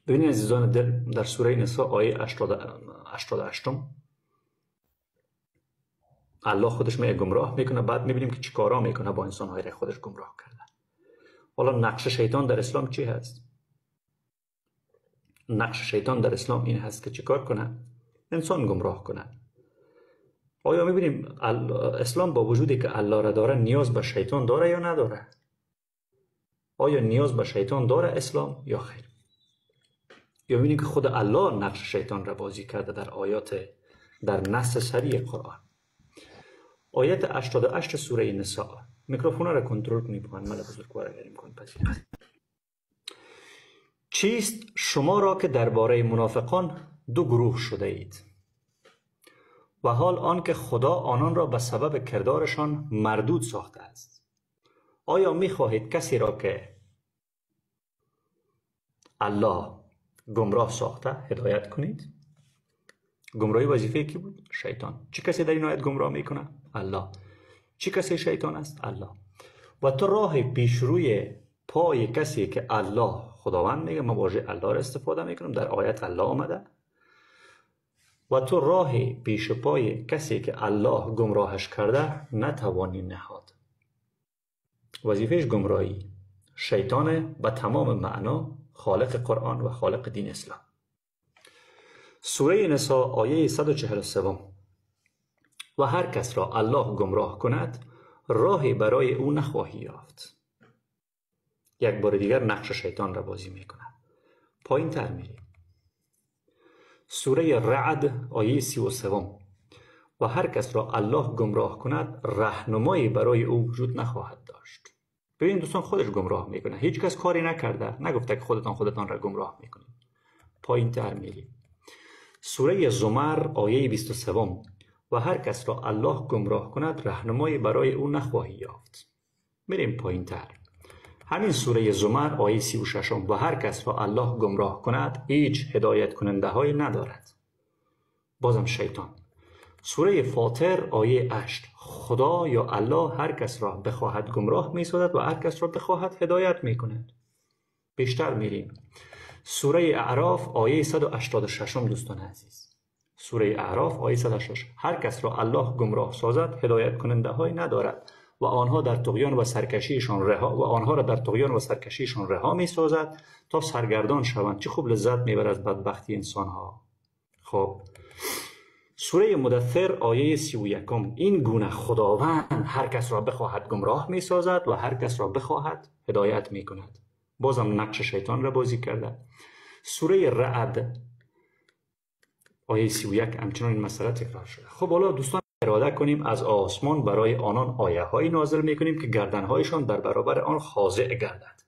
ببینید عزیزان دل، در سوره نساء آیه 88 الله خودش می گمراه میکنه، بعد میبینیم که چیکارا میکنه با انسان‌های را خودش گمراه کرده. حالا نقش شیطان در اسلام چی هست؟ نقش شیطان در اسلام این هست که چیکار کنه؟ انسان گمراه کنه. آیا میبینیم اسلام با وجودی که الله را داره نیاز به شیطان داره یا نداره؟ آیا نیاز به شیطان داره اسلام یا خیر؟ یا میبینیم که خود الله نقش شیطان را بازی کرده در آیات، در نص صریح قرآن. آیت 88 سوره نساء. میکروفون را کنترل کنید، من بزرگوار اگر امکان پذیر. چیست شما را که درباره منافقان دو گروه شده اید و حال آن که خدا آنان را به سبب کردارشان مردود ساخته است؟ آیا میخواهید کسی را که الله گمراه ساخته هدایت کنید؟ گمراهی وظیفه کی بود؟ شیطان. چه کسی در این آیت گمراه میکنه؟ الله. چه کسی شیطان است؟ الله. و تو راه پیشروی پای کسی که الله خداوند میگه، من واژه الله را استفاده میکنم، در آیت الله آمده، و تو راه پیش پای کسی که الله گمراهش کرده نتوانی نهاد. وظیفهش گمراهی شیطان به تمام معنا، خالق قرآن و خالق دین اسلام. سوره نساء آیه 143. و هر کس را الله گمراه کند راهی برای او نخواهی یافت. یک بار دیگر نقش شیطان را بازی میکند. پایین تر میریم. سوره رعد آیه 33. و هر کس را الله گمراه کند رهنمایی برای او وجود نخواهد داشت. ببین دوستان، خودش گمراه میکنه، هیچ کس کاری نکرده، نگفته که خودتان را گمراه میکنید. پایین تر میریم. سوره زمر آیه 23. و هر کس را الله گمراه کند رهنمایی برای او نخواهی یافت. میریم پایین تر. همین سوره زمر آیه 36. و هر کس را الله گمراه کند هیچ هدایت کننده هایی ندارد. بازم شیطان. سوره فاطر آیه 8. خدا یا الله هر کس را بخواهد گمراه میسازد و هر کس را بخواهد هدایت میکند. بیشتر میریم. سوره اعراف آیه 186. دوستان عزیز، سوره اعراف آیه 186. هر کس را الله گمراه سازد هدایت کننده های ندارد و آنها در طغیان و سرکشیشان رها و آنها را در طغیان و سرکشیشان رها میسازد تا سرگردان شوند. چه خوب لذت میبرد از بدبختی انسان ها. خب سوره مدثر آیه 31. این گونه خداوند هر کس را بخواهد گمراه میسازد و هر کس را بخواهد هدایت میکند. بازم نقش شیطان را بازی کرده. سوره رعد آیه 31 همچنان این مسئله تکرار شده. خب حالا دوستان اراده کنیم از آسمان برای آنان آیه هایی نازل میکنیم که گردنهایشان در برابر آن خاضع گردد.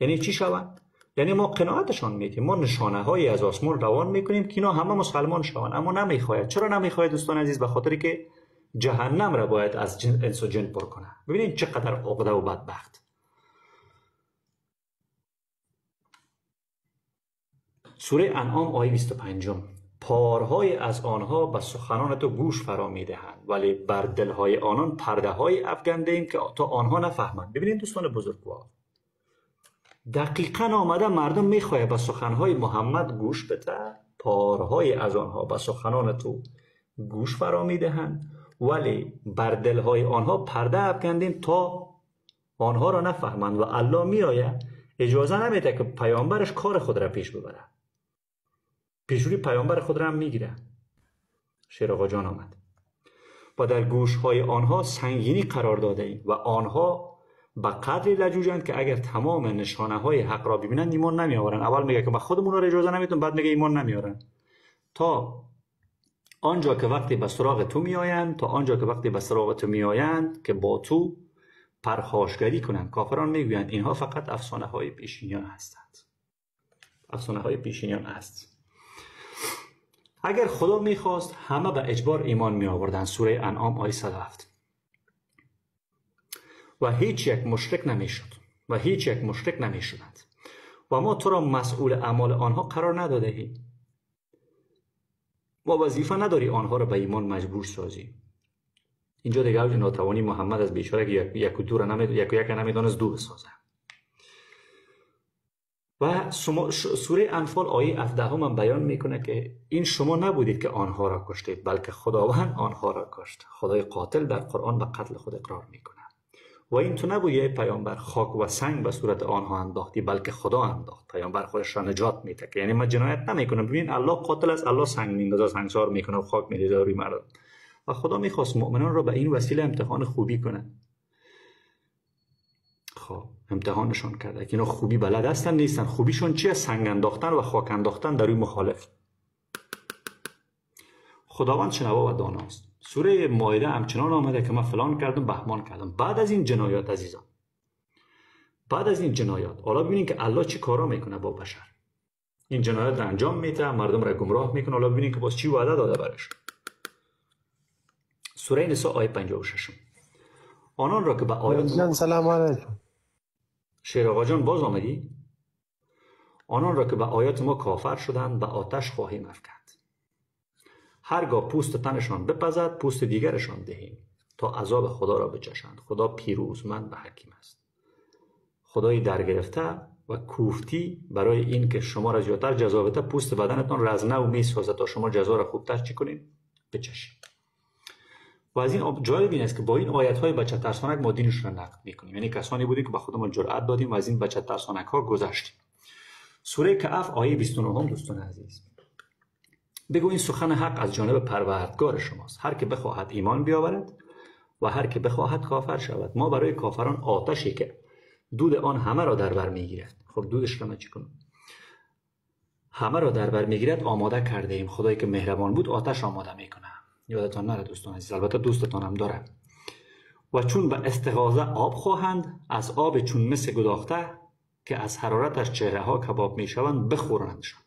یعنی چی شوند؟ یعنی ما قناعتشان میدیم، ما نشانه هایی از آسمان روان میکنیم که اینا همه مسلمان شوند، اما نمیخواید. چرا نمیخواید دوستان عزیز؟ به خاطری که جهنم را باید از انس و جن پر کنه. ببینید چقدر عقده و بدبخت. سوره انعام آیه 25. پارهای از آنها به سخنان تو گوش فرا میدهند ولی بر دلهای آنان پرده های افکنده ایم که تا آنها نفهمند. ببینید دوستان بزرگوار، دقیقا آمده مردم میخواه به سخنهای محمد گوش بده، پارهای از آنها به سخنان تو گوش فرا میدهند ولی بر دلهای آنها پرده افکندیم تا آنها را نفهمند. و الله میآید اجازه نمیده که پیامبرش کار خود را پیش ببره. پیشوری پیامبر خود را هم میگیره. شیر آقا جان آمد. و در گوشهای آنها سنگینی قرار داده ایم و آنها به قدری لجوجند که اگر تمام نشانه های حق را ببینند ایمان نمیآورند. اول میگه که ما خودمون را اجازه نمیدیم، بعد میگه ایمان نمیآورند. تا آنجا که وقتی به سراغ تو میآیند، تا آنجا که وقتی به سراغ تو میآیند که با تو پرخاشگری کنند. کافران میگویند اینها فقط افسانه های پیشینیان هستند. افسانه های پیشینیان است. اگر خدا میخواست همه به اجبار ایمان می آوردند. سوره انعام آیه 107. و هیچ یک مشرک نمیشد و هیچ یک مشرک نمیشدند و ما تو را مسئول اعمال آنها قرار نداده ایم. ما وظیفه نداری آنها را به ایمان مجبور سازی. اینجا دیگه اوج ناتوانی محمد از بیچاره که یک و دو را نمی یک و یک نمیدانست دو بسازه. و سوره انفال آیه 17 هم بیان میکنه که این شما نبودید که آنها را کشتید، بلکه خداوند آنها را کشت. خدای قاتل در قرآن به قتل خود اقرار میکنه. و این تو نبودی ای پیامبر خاک و سنگ به صورت آنها انداختی، بلکه خدا انداخت. پیامبر خودش را نجات میده که یعنی من جنایت نمیکنم. ببین الله قاتل است، الله سنگ میندازه، سنگسار میکنه و خاک میریزه روی مردم. و خدا میخواست مؤمنان را به این وسیله امتحان خوبی کنه. خب امتحانشان کرده که اینا خوبی بلد هستن نیستن. خوبیشون چیه؟ سنگ انداختن و خاک انداختن در روی مخالف. خداوند شنوا و داناست. سوره مائده همچنان آمده که من فلان کردم بهمان کردم. بعد از این جنایات عزیزان، بعد از این جنایات، حالا ببینید که الله چی کارا میکنه با بشر. این جنایات را انجام میده، مردم را گمراه میکنه. حالا ببینید که باز چی وعده داده برش. سوره نساء آیه 56. آنان را که به آیات جان سلام علیکم. شیر آقا جان باز آمدی؟ آنان را که به آیات ما کافر شدند به آتش خواهیم افکند. هرگاه پوست تنشان بپزد پوست دیگرشان دهیم تا عذاب خدا را بچشند. خدا پیروزمند و حکیم است. خدای درگرفته و کوفتی برای این که شما را زیادتر جزا بده، پوست بدنتان را از نو میسازد تا شما جزا را خوبتر چی کنید؟ بچشید. و از این جالب این است که با این آیت های بچه ترسانک ما دینش را نقد میکنیم. یعنی کسانی بودیم که به خودمان جرأت دادیم و از این بچه ترسانک ها گذشتیم. سوره کهف آیه 29 دوستان عزیز، بگو این سخن حق از جانب پروردگار شماست. هر که بخواهد ایمان بیاورد و هر که بخواهد کافر شود. ما برای کافران آتشی که دود آن همه را در بر میگیرد. خب دودش را من چی کنم؟ همه را در بر میگیرد آماده کرده ایم. خدایی که مهربان بود آتش آماده میکنه. یادتان نره دوستان عزیز، البته دوستتان هم داره. و چون به استغاثه آب خواهند، از آب چون مس گداخته که از حرارتش چهره ها کباب میشوند بخورندشان.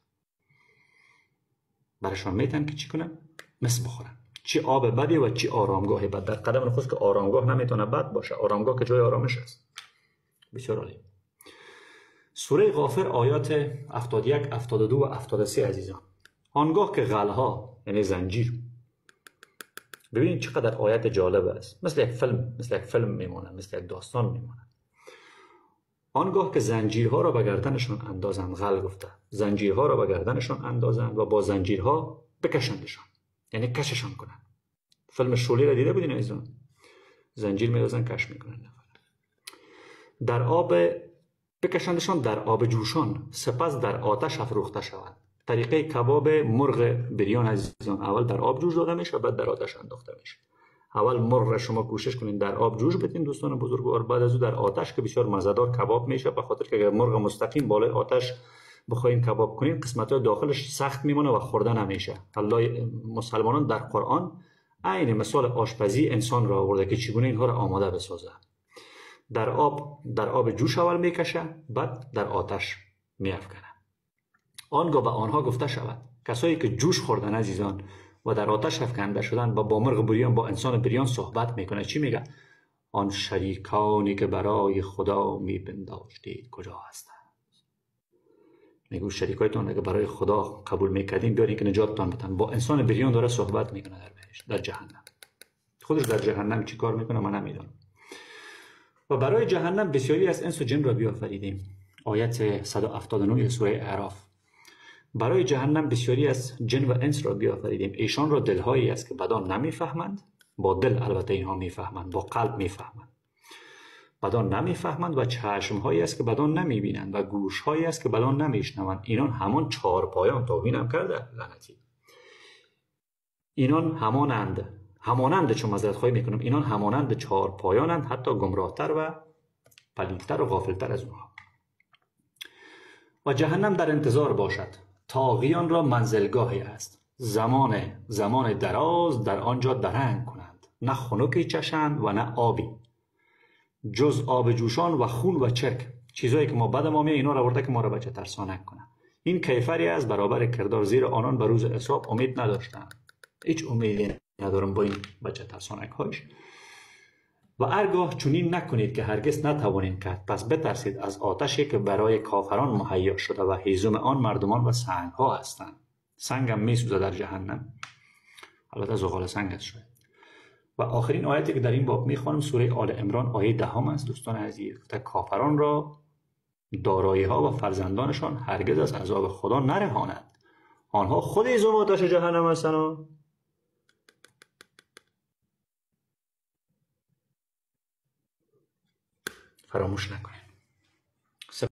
برشان میتن که چی کنن؟ مس بخورن. چی آب بدی و چی آرامگاه بد. در قدم نخست که آرامگاه نمیتونه بد باشه، آرامگاه که جای آرامش است. بسیار عالی. سوره غافر آیات 71، 72 و 73 عزیزان. آنگاه که غلها یعنی زنجیر، ببینید چقدر آیت جالب است، مثل یک فیلم، مثل یک فیلم میمونه، مثل یک داستان میمونه. آنگاه که زنجیرها را به گردنشان اندازند، غل گفته، زنجیرها را به گردنشان اندازند و با زنجیرها بکشندشان، یعنی کششان کنند. فیلم شعله را دیده بودین عزیزان؟ زنجیر میندازن کش میکنن نفر. در آب بکشندشان، در آب جوشان، سپس در آتش افروخته شوند. طریقه کباب مرغ بریان عزیزان، اول در آب جوش داده میشه، بعد در آتش انداخته میشه. اول مرغ را شما کوشش کنین در آب جوش بدین دوستان بزرگوار، بعد از او در آتش که بسیار مزه‌دار کباب میشه. به خاطر که اگر مرغ مستقیم بالای آتش بخواین کباب کنین، قسمت‌های داخلش سخت میمونه و خورده نمیشه. الله مسلمانان در قرآن عین مثال آشپزی انسان را آورده که چگونه اینها را آماده بسازه. در آب جوش اول میکشه، بعد در آتش میافکنه. آنگاه به آنها گفته شود، کسایی که جوش خوردن عزیزان و در آتش افکنده شدن و با مرغ بریان، با انسان بریان صحبت میکنه. چی میگه؟ آن شریکانی که برای خدا میپنداشتید کجا هستند؟ میگه شریکایتان اگه برای خدا قبول میکردیم بیارین که نجاتتان بدن. با انسان بریان داره صحبت میکنه در بهشت، در جهنم. خودش در جهنم چی کار میکنه من نمیدونم. و برای جهنم بسیاری از انس و جن را بیافریدیم. آیت 179 سوره اعراف. برای جهنم بسیاری از جن و انس را بیافریدیم. ایشان را دلهایی است که بدان نمیفهمند. با دل البته اینها میفهمند، با قلب میفهمند. بدان نمیفهمند و چشمهایی است که بدان نمیبینند و گوشهایی است که بدان نمیشنوند. اینان همان چهار پایان، توهینم کرده لعنتی. اینان همانند، چون معذرت خواهی میکنم، اینان همانند چهار پایانند، حتی گمراهتر و پلیدتر و غافلتر از اونها. و جهنم در انتظار باشد. طاغیان را منزلگاهی است. زمان دراز در آنجا درنگ کنند، نه خنکی چشند و نه آبی، جز آب جوشان و خون و چرک. چیزایی که ما بد ما میاد اینا را آورده که ما را بچه ترسانک کنند. این کیفری از برابر کردار، زیر آنان به روز حساب امید نداشتند. هیچ امیدی ندارم با این بچه ترسانک هایش. و ارگاه چنین نکنید که هرگز نتوانید کرد، پس بترسید از آتشی که برای کافران مهیا شده و هیزم آن مردمان و سنگ ها هستند. سنگ هم میسوزه در جهنم، البته زغال سنگ است شاید. و آخرین آیتی که در این باب میخوانم سوره آل عمران آیه 10 است دوستان عزیز. گفته کافران را دارایی ها و فرزندانشان هرگز از عذاب خدا نرهاند. آنها خود ایزم آتش جهنم هستند. فراموش نکنید.